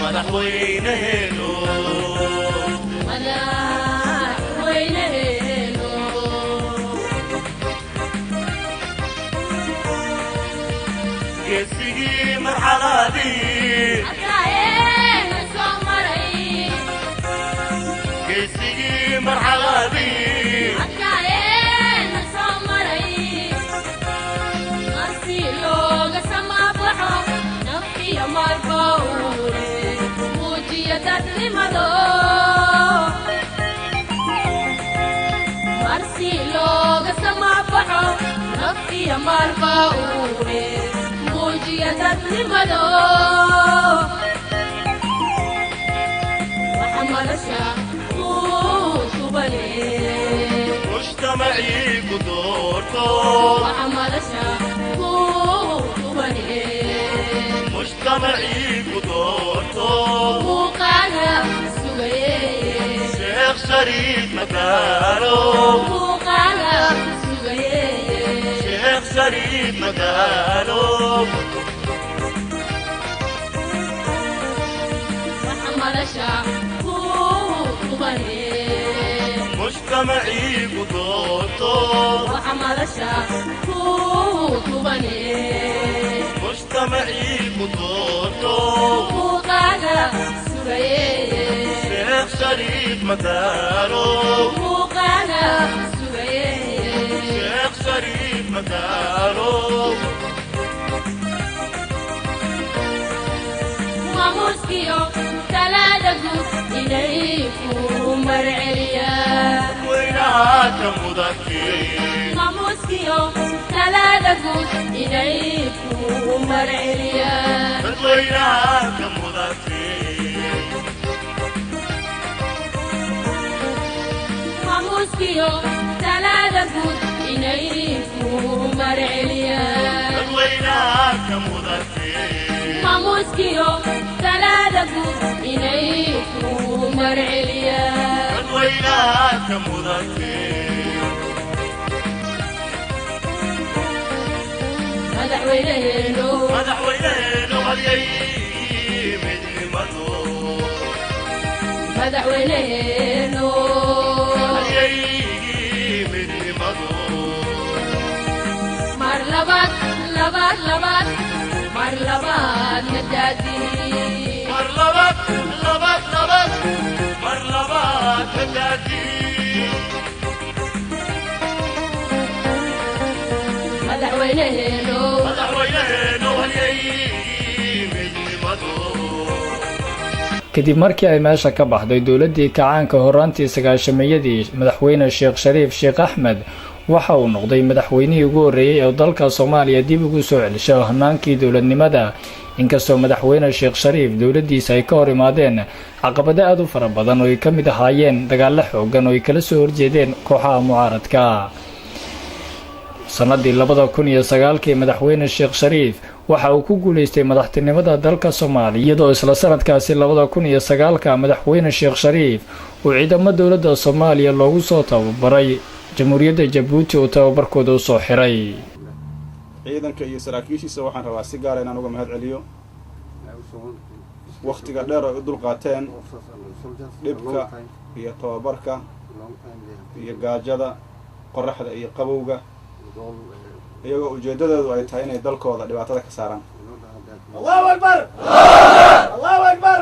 Madaxweyneheeno. Madaxweyneheeno. Geesigii marxaladii. Adkaayeena soo maray. Geesigii marxaladii. Adkaayeena soo maray. Marsi looga samaabaxo naf iyo maalba uure muujiya dadnimado. Marsi looga samaabaxo naf iyo maalba uure muujiya dadnimado. Waxa madasha kuu tubane. Mujtamacii ku doorto. Waxa madasha kuu tubane. Mujtamacii ku doorto. Muuqaala sugaye. Sheekh Shariif madaalo. Muuqaala sugaye. Sheekh Shariif madaalo. Waxa madasha kuu tubane. Mujtamacii ku doorto. Waxa madasha kuu tubane. Mujtamacii ku doorto. Muuqaala sugaye. Sheekh Shariif madaalo. Muuqaala sugaye. Sheekh Shariif madaalo. Maamuuskiyo talaada guud inay ku marceliyaan. Weynaha ka mudatee. Maamuuskiyo talaada guud inay ku marceliyaan. Dadweynaha ka mudatee. Maamuuskiyo talaada guud inay ku marceliyaan. Dadweynaha ka mudatee. Maamuuskiyo talaada guud inay ku marceliyaan. Dadweynaha ka mudatee. Madaxweyneheeno. Madaxweyneheenu halyay midnimadu. Madaxweyneheeno. Halyaygii midnimadu. Mar labaad labaad labaad mar labaad nadaadii. Mar labaad labaad labaad mar labaad hadaadii. Madaxweyneheeno. Madaxweyneheenu halyaygii midnimadu. Kadib markii ay meesha ka baxday dowladdii kacaanka horaantii 90-meeyadii, Madaxweyne Sheekh Shariif Sheekh Axmed waxa uu noqday madaxweynihii ugu horreeyey ee dalka Soomaaliya dib ugu soo celisho hanaankii dowladnimada. Inkastoo Madaxweyne Sheekh Shariif dowladdiisa ay ka hor imaadeen caqabado aada u fara badan oo ay ka mid ahaayeen dagaallo xoogan oo ay kala soo horjeedeen kooxaha mucaaradka, sanadii 2009-kii Madaxweyne Sheekh Shariif waxa uu ku guuleystay madaxtinimada dalka Soomaaliya, iyadoo isla sanadkaasi 2009-ka Madaxweyne Sheekh Shariif uu ciidamo dowladda Soomaaliya loogu soo tababaray Jamhuuriyadda Jabuuti uu tababarkooda usoo xiray. Ciidanka iyo saraakiishiisa waxaan rabaa si gaara inaan uga mahad celiyo wakhtiga dheer ay u dulqaateen dhibka iyo tababarka iyo gaajada, qoraxda iyo qabowga, iyagoo ujeeddadoodu ay tahay inay dalkooda dhibaatada ka saaraan. Allahu Akbar! Allahu Akbar!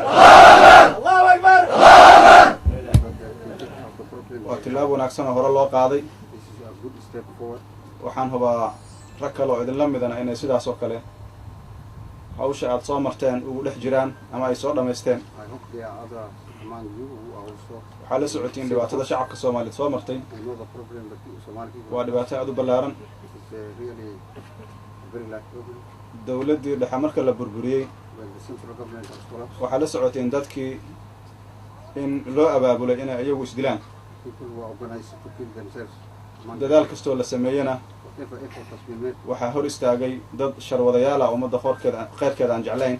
Allahu Akbar! Waa tillaabo wanaagsan oo hore loo qaaday. Waxaan hubaa rag kale oo idinla midana inay sidaas oo kale hawsha aada soo marteen ugu dhex jiraan ama ay soo dhammaysteen. Waxaa la socotiin dhibaatada shacabka Soomaaliyeed soo martay waa dhibaato aada u ballaaran. Dowladdii dhexe marka la burburiyey, waxaa la socoteen dadkii in loo abaabulay inay iyagu isdilaan. Dadaal kastoo la sameeyena waxaa hor istaagay dad sharwadayaala, ummadda qoorkeeda kheyrkeeda aan jeclayn.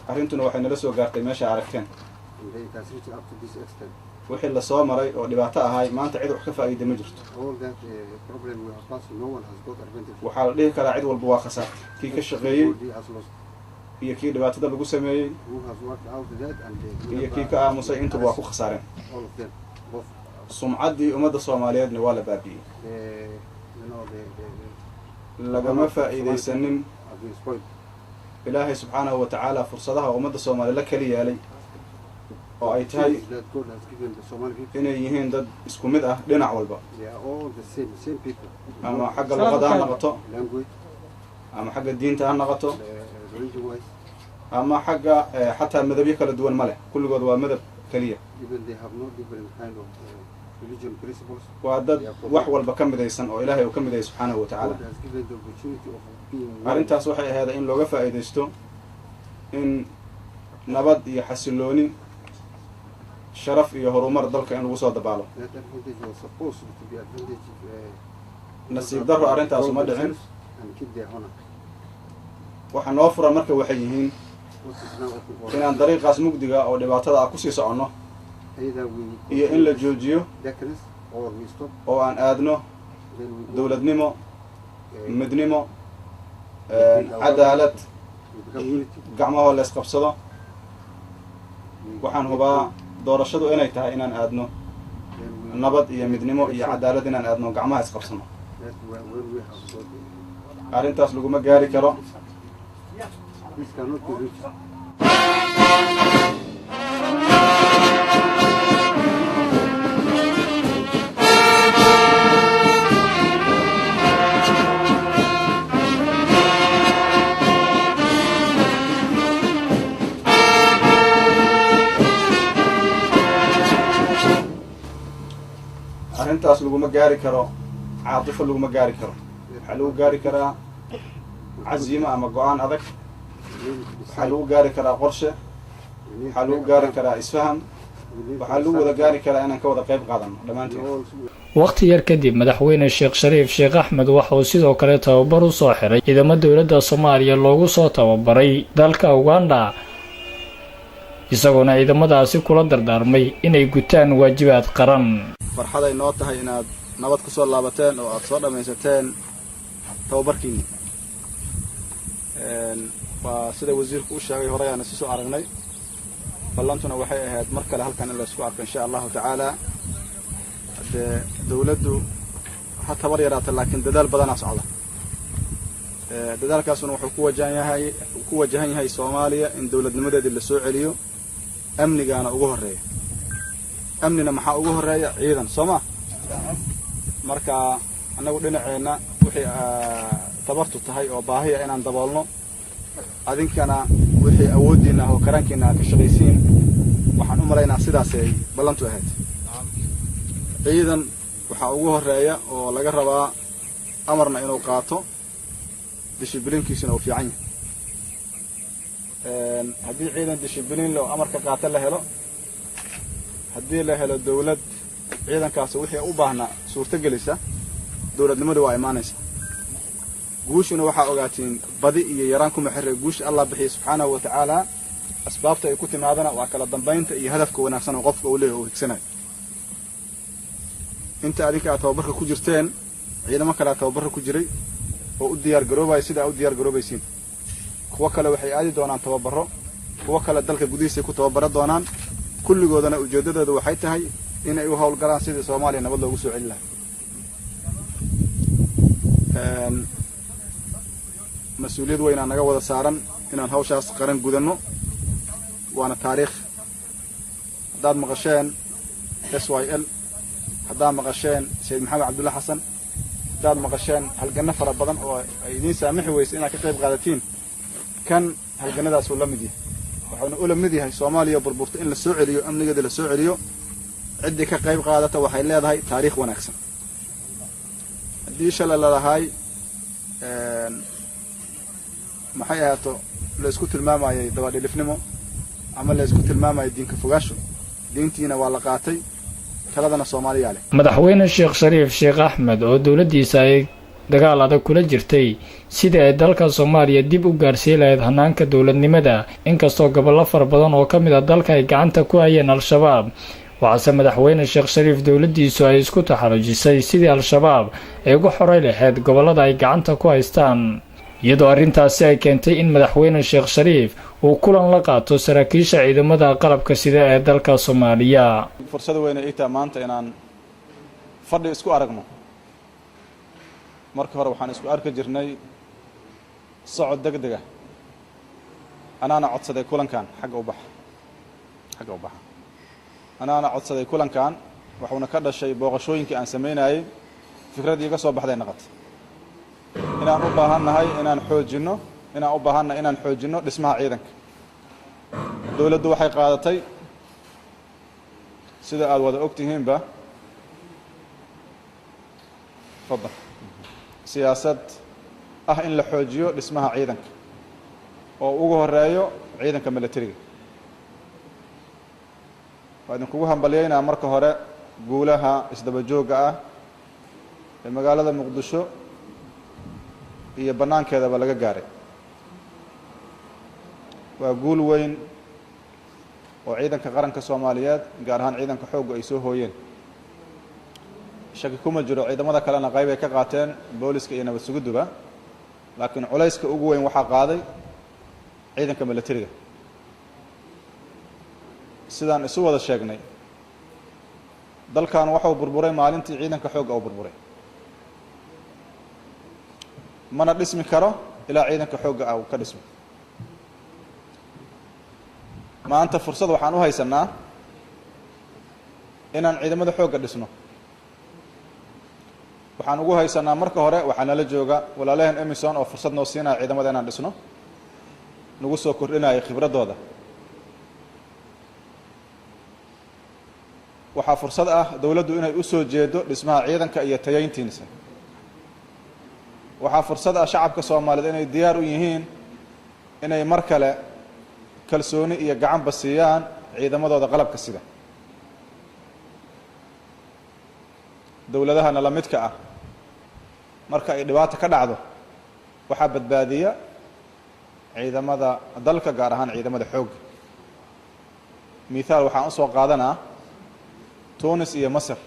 Arrintuna waxay nala soo gaartay meesha aragteen. Wixii lasoo maray oo dhibaato ahay, maanta cid wax ka faa'iida ma jirto. Waxaa la dhihi karaa cid walba waa khasaartay, kii ka shaqeeyey. Iyo kii dhibaatada lagu sameeyey iyo kii ka aamusay, intuba waa ku khasaareen. Sumcaddii ummadda Soomaaliyeedna waa la baabi'iyey. Lagama faa'iidaysanin Ilaahay subxaanahu wa tacaala fursadaha ummadda Soomaaliya la kali yeelay, oo ay tahay inay yihiin dad isku mid ah dhinac walba, ama xagga luqada ha noqoto, ama xagga diinta ha noqoto, ama xagga xataa madabyo kala duwan ma leh, kulligood waa madab keliya. Waa dad wax walba ka midaysan oo Ilaahay uu ka midayay subxaanahu wa tacaala. Arrintaas waxay aheeda in looga faa'iidaysto in nabad iyo xasilooni, sharaf iyo horumar dalka in lagu soo dabaalo. Nasiib darro, arrintaas uma dhicin. Waxa noo furan marka waxay yihiin inaan dariiqaas mugdiga oo dhibaatada ah kusii soconno iyo in la joojiyo oo aan aadno dowladnimo, midnimo, cadaalad, gacmahoo la isqabsado. Waxaan hubaa doorashadu inay tahay inaan aadno nabad iyo midnimo iyo cadaalad, inaan aadno gacmaha isqabsano. Arrintaas laguma gaari karo. This cannot be reached. Arrintaas laguma gaari karo caatifo, laguma gaari karo. Waxaa lagu gaari karaa caziimo ama go-aan adag. Waxaa lagu gaari karaa qorshe. Waxaa lagu gaari karaa isfaham. Waxaa lagu wada gaari karaa inaan ka wada qayb qaadano dhammaanteen. Waqti yar kadib, Madaxweyne Sheekh Shariif Sheekh Axmed waxa uu sidoo kale tababar u soo xiray ciidamo dowladda Soomaaliya loogu soo tababaray dalka Uganda, isagoona ciidamadaasi kula dardaarmay inay gutaan waajibaad qaran. Farxaday noo tahay inaad nabad ku soo laabateen oo aada soo dhammaysateen tababarkiini. Waa sida wasiirku u sheegay, horey aan isu soo aragnay. Ballantuna waxay ahayd mar kale halkan in laysku arko, insha Allahu tacaala. Haddee dawladdu ha tabar yaraata, laakiin dadaal badanaa socda. Dadaalkaasuna wuxuu ku wajahan yahay Soomaaliya in dowladnimadeedii lasoo celiyo, amnigaana ugu horreeya. Amnina maxaa ugu horreeya? Ciidan, soo ma? Marka annagu dhinaceenna wixii tabartu tahay oo baahiya inaan daboolno, adinkana wixii awooddiinna ah oo karaankiina aad ka shaqaysiin. Waxaan u malaynaa sidaasay ballantu ahayd. Ciidan waxaa ugu horreeya oo laga rabaa amarna inuu qaato, dishibiliinkiisuna uu fiican yahay. Haddii ciidan dishibiliin le oo amarka qaata la helo, haddii la helo dawlad ciidankaasi wixii u baahnaa suurto gelisa, dowladnimadu waa imaanaysa. Guushuna waxaa ogaatiin badi iyo yaraan kuma xirre. Guusha Allah bixiya subxaanahu wa tacaala. Asbaabta ay ku timaadana waa kala dambaynta iyo hadafka wanaagsan oo qofka uu leeyahy uu higsanayo. Inta adinka aad tababarka ku jirteen, ciidamo kale aad tababarka ku jiray oo u diyaar garoobaya sida aa u diyaar garoobaysiin. Kuwo kale waxay aadi doonaan tababaro, kuwo kale dalka gudihiisay ku tababaro doonaan. Kulligoodana ujeeddadooda waxay tahay inay u howlgalaan sidii Soomaaliya nabad loogu soo celin lahaa. Mas-uuliyad weynaa naga wada saaran inaan hawshaas qaran gudanno, waana taariikh. Haddaad maqasheen SYL, haddaad maqasheen Sayid Maxamed Cabdulla Xasan, haddaad maqasheen halganno fara badan oo ay idiin saamixi weysa inaad ka qayb qaadatiin, kan halgannadaasuu la mid yahay. Waxuuna ula mid yahay Soomaaliya burburta in la soo celiyo, amnigeeda la soo celiyo. Ciddii ka qayb qaadata waxay leedahay taariikh wanaagsan. Haddii shalay lalahaay maxay ahaato, la isku tilmaamayay dabadhilifnimo ama la isku tilmaamayay diinka fogaasho, diintiina waa la qaatay, taladana Soomaaliyaa leh. Madaxweyne Sheekh Shariif Sheekh Axmed oo dowladdiisa ay dagaal adag kula jirtay sidii ay dalka Soomaaliya dib u gaarsiin lahayd hanaanka dowladnimada, inkastoo gobollo fara badan oo ka mid a dalka ay gacanta ku hayeen Al-Shabaab, waxaase Madaxweyne Sheekh Shariif dowladdiisu ay isku taxalujisay sidii Al-Shabaab ay ugu xoray lahayd gobollada ay gacanta ku haystaan. Iyadoo arrintaasi ay keentay in Madaxweyne Sheekh Shariif uu kulan la qaato saraakiisha ciidamada qalabka sida ee dalka Soomaaliya. Fursad weyne ii taha maanta inaan fadhi isku aragno. Marka hore waxaan isku arki jirnay socod deg dega. Anaana codsaday kulankan xagga u baxa, xagga u baxa. Anaana codsaday kulankan, waxuuna ka dhashay booqashooyinkii aan samaynayey. Fikraddii iga soo baxday naqatay inaan u baahannahay inaan xoojinno, inaan u baahannahay inaan xoojinno dhismaha ciidanka. Dowladdu waxay qaadatay, sida aada wada og tihiinba, fadal, siyaasad ah in la xoojiyo dhismaha ciidanka oo ugu horeeyo ciidanka milatariga. Waa idinkugu hambalyaynaa marka hore guulaha isdaba joogga ah ee magaalada Muqdisho iyo bannaankeedaba laga gaaray. Waa guul weyn oo ciidanka qaranka Soomaaliyeed, gaar ahaan ciidanka xoogga, ay soo hooyeen. Shaki kuma jiro ciidamada kalena qayb ay ka qaateen, booliska iyo nabad sugidduba, laakiin culayska ugu weyn waxaa qaaday ciidanka milatariga. Sidaan isu wada sheegnay, dalkan waxau burburay maalintii ciidanka xoogga uu burburay. Mana dhismi karo ilaa ciidanka xoogga ah uu ka dhismo. Maanta fursad waxaan u haysanaa inaan ciidamada xoogga dhisno. Waxaan ugu haysanaa, marka hore waxaa nala jooga walaalaheen AMISOM oo fursad noo siinaya ciidamada inaan dhisno, nagu soo kordhinaya khibraddooda. Waxaa fursad ah dowladdu inay u soo jeedo dhismaha ciidanka iyo tayayntiisa. Waxaa fursad ah shacabka Soomaaliyeed inay diyaar u yihiin inay mar kale kalsooni iyo gacanba siiyaan ciidamadooda qalabka sida. Dowladahana la midka ah marka ay dhibaato ka dhacdo waxaa badbaadiya ciidamada dalka, gaar ahaan ciidamada xoogga. Mithaal waxaan usoo qaadanaa Tunis iyo Masar.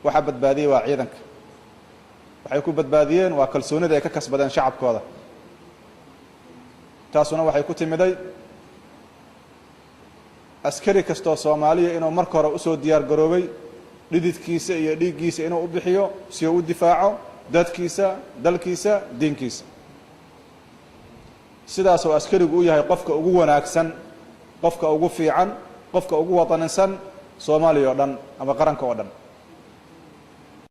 Waxaa badbaadiyey waa ciidanka. Waxay ku badbaadiyeen waa kalsoonida ay ka kasbadeen shacabkooda. Taasuna waxay ku timiday askari kastoo Soomaaliya inuu marka hore usoo diyaar garoobay dhididkiisa iyo dhiiggiisa inuu u bixiyo si uu u difaaco dadkiisa, dalkiisa, diinkiisa. Sidaasoo askarigu u yahay qofka ugu wanaagsan, qofka ugu fiican, qofka ugu wataninsan Soomaaliya oo dhan ama qaranka oo dhan.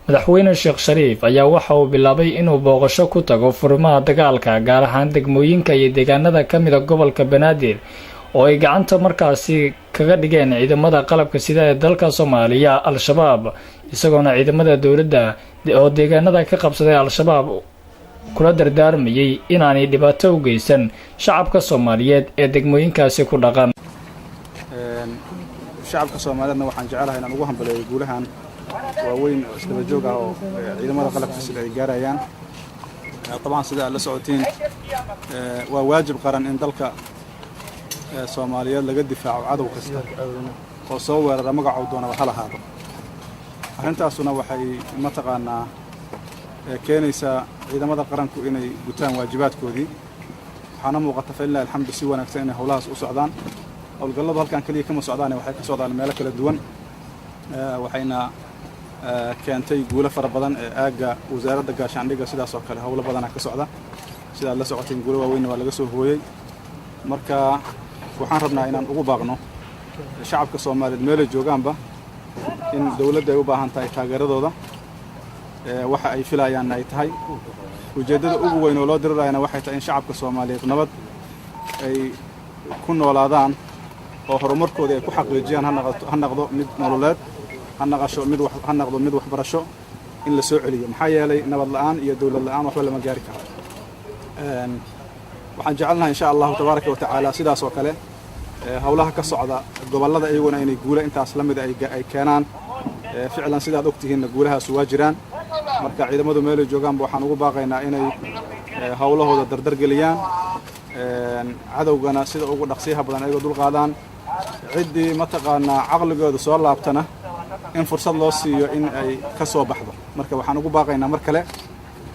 Madaxweyne Sheekh Shariif ayaa waxa uu bilaabay inuu booqasho ku tago furimaha dagaalka, gaar ahaan degmooyinka iyo deegaanada ka mida gobolka Banaadir oo ay gacanta markaasi kaga dhigeen ciidamada qalabka sida ee dalka Soomaaliya Al-Shabaab, isagoona ciidamada dowladda oo deegaanada ka qabsaday Al-Shabaab kula dardaarmayay inaanay dhibaato u geysan shacabka Soomaaliyeed ee degmooyinkaasi ku dhaqan. Shacabka Soomaaliyeedna waxaan jecelahay inaan ugu hambaleeyo guulahan waaweyn oo isdaba joog ah oo ciidamada qalabka sida ay gaarayaan. Dabcan, sida aad la socotiin, waa waajib qaran in dalka Soomaaliyeed laga difaaco cadow kasta oo soo weerara, magacuu doonaba ha lahaado. Arrintaasuna waxay mataqaanaa keenaysaa ciidamada qaranku inay gutaan waajibaadkoodii. Waxaana muuqata, falilahi alxamdu, si wanaagsan inay howlahaas u socdaan. Howlgalladu halkan keliya kama socdaane, waxay ka socdaan meelo kala duwan, waxayna keentay guulo fara badan. Ee aagga Wasaaradda Gaashaandhigga sidaas oo kale howlo badanaa ka socda. Sidaad la socoteen, guulo waaweynna waa laga soo hooyey. Marka waxaan rabnaa inaan ugu baaqno shacabka Soomaaliyeed meelay joogaanba in dowladda ay u baahan tahay taageeradooda, waxa ay filayaanna ay tahay ujeeddada ugu weyn oo loo dirirayana waxay tahay in shacabka Soomaaliyeed nabad ay ku noolaadaan oo horumarkoodii ay ku xaqiijiyaan, ha noqdo mid nololeed, ha naqasho mid, ha noqdo mid waxbarasho, in la soo celiyo. Maxaa yeelay, nabad la'aan iyo dowlad la'aan waxba lama gaari karo. Waxaan jecelnahay, insha Allahu tabaaraka wa tacaala, sidaas oo kale howlaha ka socda gobollada iyaguna inay guulo intaas la mida ay keenaan. Ficlan, sidaad ogtihiinna, guulahaas waa jiraan. Marka ciidamadu meelay joogaanba waxaan ugu baaqaynaa inay howlahooda dardar geliyaan, cadowgana sida ugu dhaqsiyaha badan ayagoo dul qaadaan. Ciddii mataqaanaa caqligooda soo laabtana in fursad loo siiyo in ay ka soo baxdo. Marka waxaan ugu baaqaynaa mar kale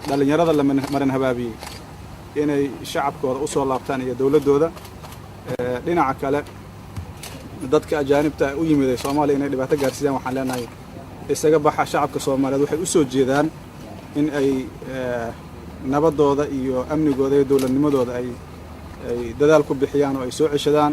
Dhallinyarada la marin habaabiyey inay shacabkooda usoo laabtaan iyo dowladdooda. Dhinaca kale, dadka ajaanibta u yimiday Soomaaliya inay dhibaato gaarsiiyaan, waxaan leenahay isaga baxa. Shacabka Soomaaliyeed waxay u soo jeedaan in ay nabadooda iyo amnigooda iyo dowladnimadooda ay dadaal ku bixiyaan oo ay soo ceshadaan.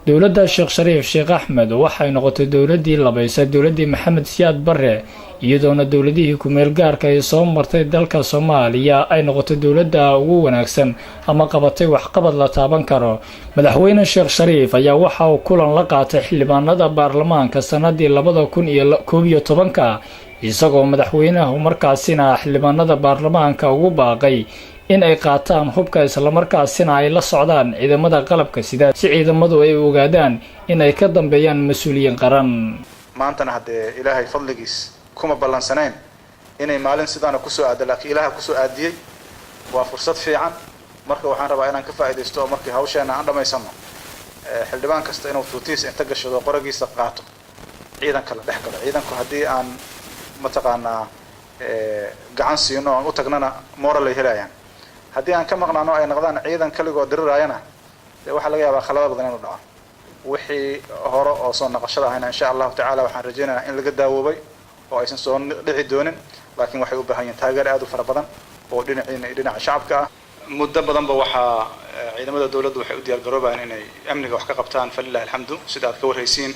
Dowladda Sheekh Shariif Sheekh Axmed waxay noqotay dowladdii labaysa dowladdii Maxamed Siyaad Barre, iyadoona dowladihii ku-meel gaarka ay soo martay dalka Soomaaliya ay noqotay dowladda ugu wanaagsan ama qabatay waxqabad la taaban karo. Madaxweyne Sheekh Shariif ayaa waxa uu kulan la qaatay xildhibaanada baarlamaanka sanadii 2011-ka, isagoo madaxweynahu markaasina xildhibaanada baarlamaanka ugu baaqay in ay qaataan hubka, islamarkaasina ay la socdaan ciidamada qalabka sida, si ciidamadu ay ogaadaan in ay ka dambeeyaan mas-uuliyiin qaran. Maantana haddee Ilaahay fadligiis kuma ballansanayn inay maalin sidaana kusoo aado, laakiin Ilaaha kusoo aadiyey. Waa fursad fiican. Marka waxaan rabaa inaan ka faa'iidaysto oo markii hawsheena aan dhammaysano, xildhibaan kasta inuu tuutihiisa inta gashado, qoragiisa qaato, ciidanka la dhex galo. Ciidanku haddii aan mataqaanaa gacan siino oon u tagnana, moral ay helayaan. Haddii aan ka maqnaano, ay noqdaan ciidan kaligood diriraayana, dee waxaa laga yaabaa khalado badan inuu dhaco. Wixii hore oo soo naqashada ahayna, insha Allahu tacala, waxaan rajaynaynaa in laga daawoobay oo aysan soo dhici doonin, laakiin waxay u baahan yihin taageer aad u fara badan oo dhinaciina iyo dhinaca shacabka ah. Muddo badanba waxaa ciidamada dowladdu waxay u diyaar garoobayaan inay amniga wax ka qabtaan. Falilahi alxamdu, sida aad ka warraysiin,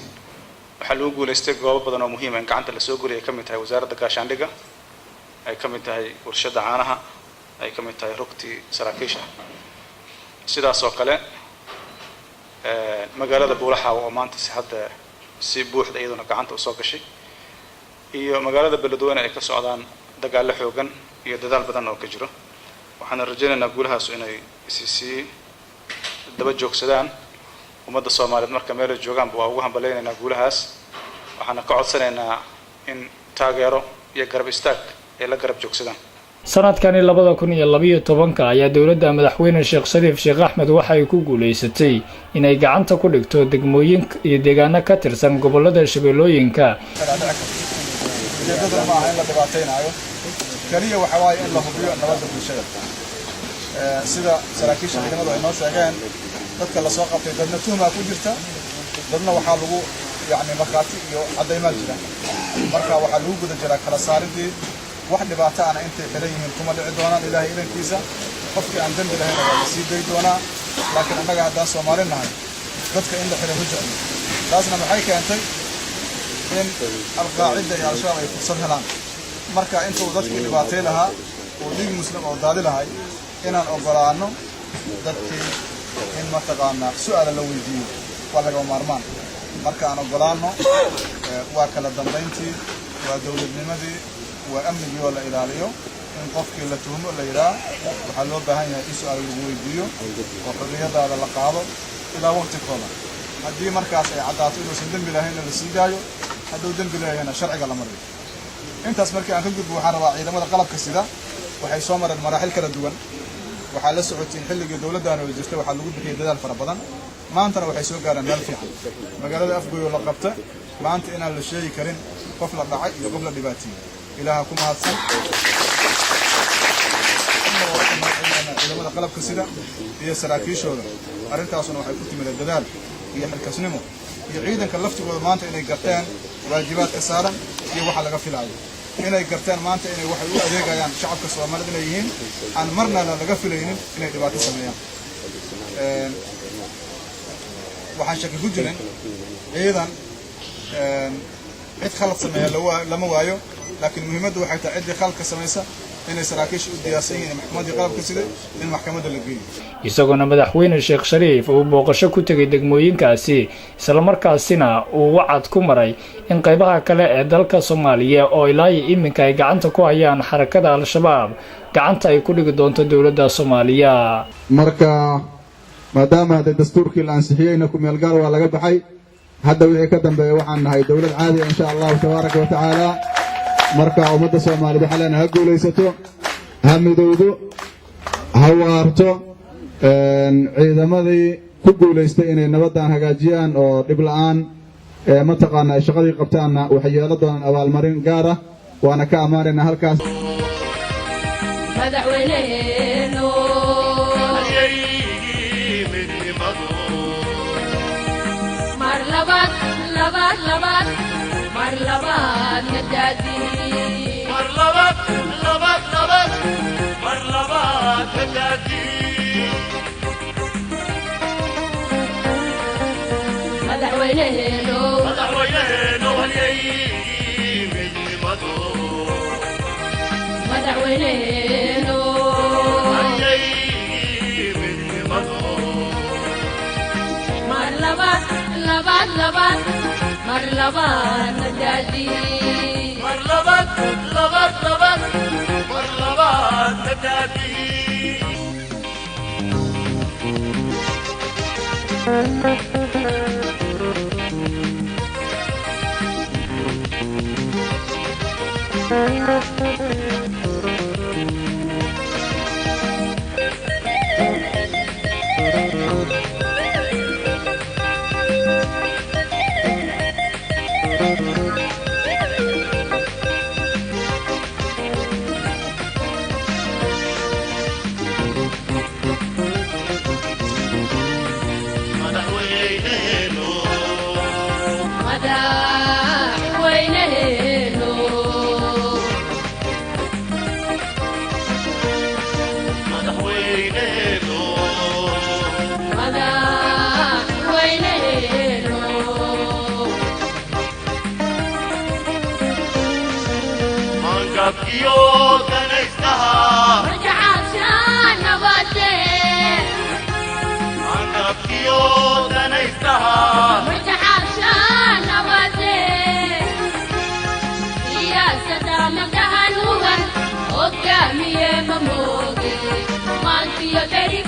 waxaa lagu guulaystay goobo badan oo muhiima in gacanta lasoo geliya, ay ka mid tahay Wasaaradda Gaashaandhigga, ay ka mid tahay warshadda caanaha, ay ka mid tahay rugtii saraakiisha. Sidaas oo kale magaalada Buulaxaaw oo maanta si hadda si buuxda iyaduna gacanta usoo gashay, iyo magaalada Beledweyne ay ka socdaan dagaallo xoogan iyo dadaal badan oo ka jiro. Waxaana rajaynaynaa guulahaasu inay isi sii daba joogsadaan. Ummadda Soomaaliyeed marka meelay joogaanba waa ugu hambalaynaynaa guulahaas, waxaana ka codsanaynaa in taageero iyo garab istaag ay la garab joogsadaan. Sanadkani 2012-ka ayaa dowladda madaxweyne Sheekh Shariif Sheekh Axmed waxa ay ku guulaysatay inay gacanta ku dhigto degmooyin iyo deegaano ka tirsan gobolada Shabeellooyinka. Ujeedaduna ma aha in la dhibaataynaayo, keliya waxa waaye in la hubiyo nabadda bulshada. Sida saraakiisha ciidamadu ay noo sheegeen, dadka lasoo qabtay dadna tuhmaa ku jirta, dadna waxaa lagu yacni markhaati iyo caddaymaa jira. Marka waxaa lagu guda jiraa kala saaridii. Wax dhibaato ana intay xiran yihiin kuma dhici doonaan, Ilaahay idankiisa. Qofkii aan dembi lahayna waa la sii day doonaa. Laakiin annaga haddaan Soomaali nahay, dadka in la xiro ma jeclo. Taasna maxay keentay? In Alqaacida iyo Al-Shabaab ay fursad helaan. Marka intuu dadkii dhibaatay lahaa oo dhiig Muslim oo daadi lahay, inaan ogolaano dadkii in mataqaanaa su'aala la weydiiyo waa lagama maarmaan. Marka aan ogolaano, waa kala dambayntii, waa dowladnimadii, waa amnigii oo la ilaaliyo, in qofkii la tuhmo la yidhaah waxaa loo baahan yahay in su'aal lagu weydiiyo oo xorriyadaada la qaado ilaa waqti kooban. Haddii markaas ay caddaato inuusan dembi lahaynna, la sii daayo. Hadduu dembi leeyahayna, sharciga la mariyo. Intaas markii aan ka gudbo, waxaan rabaa ciidamada qalabka sida waxay soo mareen maraaxil kala duwan. Waxaa la socotiin xilligii dowladdaana oo jirtay waxaa lagu bixiyey dadaal fara badan. Maantana waxay soo gaareen meel fiican. Magaalada Afgoy oo la qabta maanta inaan la sheegi karin qof la dhacay iyo qof la dhibaatiyey, Ilaaha ku mahadsan. Ciidamada qalabka sida iyo saraakiishooda, arrintaasuna waxay ku timid dadaal iyo xilkasnimo iyo ciidanka laftigooda maanta inay garteen waajibaadka saaran iyo waxa laga filaayo, inay garteen maanta inay waxay u adeegayaan shacabka Soomaalida inay yihiin, aan marnana laga filaynin inay dhibaato sameeyaan. Waxaan shaki ku jirin ciidan cid khalad sameeya lama waayo, laakiin muhiimaddu waxay tahay ciddii khaladka samaysa inay saraakiisha u diyaarsan yihiin, maxkamaddii qalabka siday in maxkamadda la geeyo. Isagoona madaxweyne Sheekh Shariif uu booqasho ku tegay degmooyinkaasi, islamarkaasina uu wacad ku maray in qaybaha kale ee dalka Soomaaliya oo ilaayo iminka ay gacanta ku hayaan xarakada Al-Shabaab gacanta ay ku dhigi doonto dowladda Soomaaliya. Marka maadaama hadda dastuurkii la ansixiyeyna, ku-meelgaar waa laga baxay. Hadda wixii ka dambeeya waxaan nahay dowlad caadiya, insha Allahu tabaaraka wa tacaala. Marka ummadda Soomaaliyed waxaa leenahay ha guulaysato, ha midowdo, ha waarto. Ciidamadii ku guulaystay inay nabaddan hagaajiyaan oo dhib la'aan mataqaana ay shaqadii qabtaanna, waxay yeelan doonaan abaalmarin gaar ah, waana ka ammaanaynaa halkaas. Madaxweyneheeno. Halyeygii midnimadu. Mar labaad, labaad, labaad, mar labaad nadaadii. Mar labaad, labaad, labaad, mar labaad nadaadii. Madaxweyneheeno. Madaxweyneheeno, halyeygii midnimadu. Madaxweyneheeno. Halyeygii midnimadu. Mar labaad, labaad, labaad, mar labaad nadaadii. Mar labaad, labaad, labaad, mar labaad nadaadii. Madaxweyneheeno. Madaxweyneheeno. Madaxweyneheeno. Madaxweyneheeno. Mankabkiyo danaystaha. Marjacaashaa nabade. Mankabkiyo danaystaha. Marjacaashaa nabade. Siyaasadda mabdahan hugan hogaamiye ma mooge maantiyo beriga.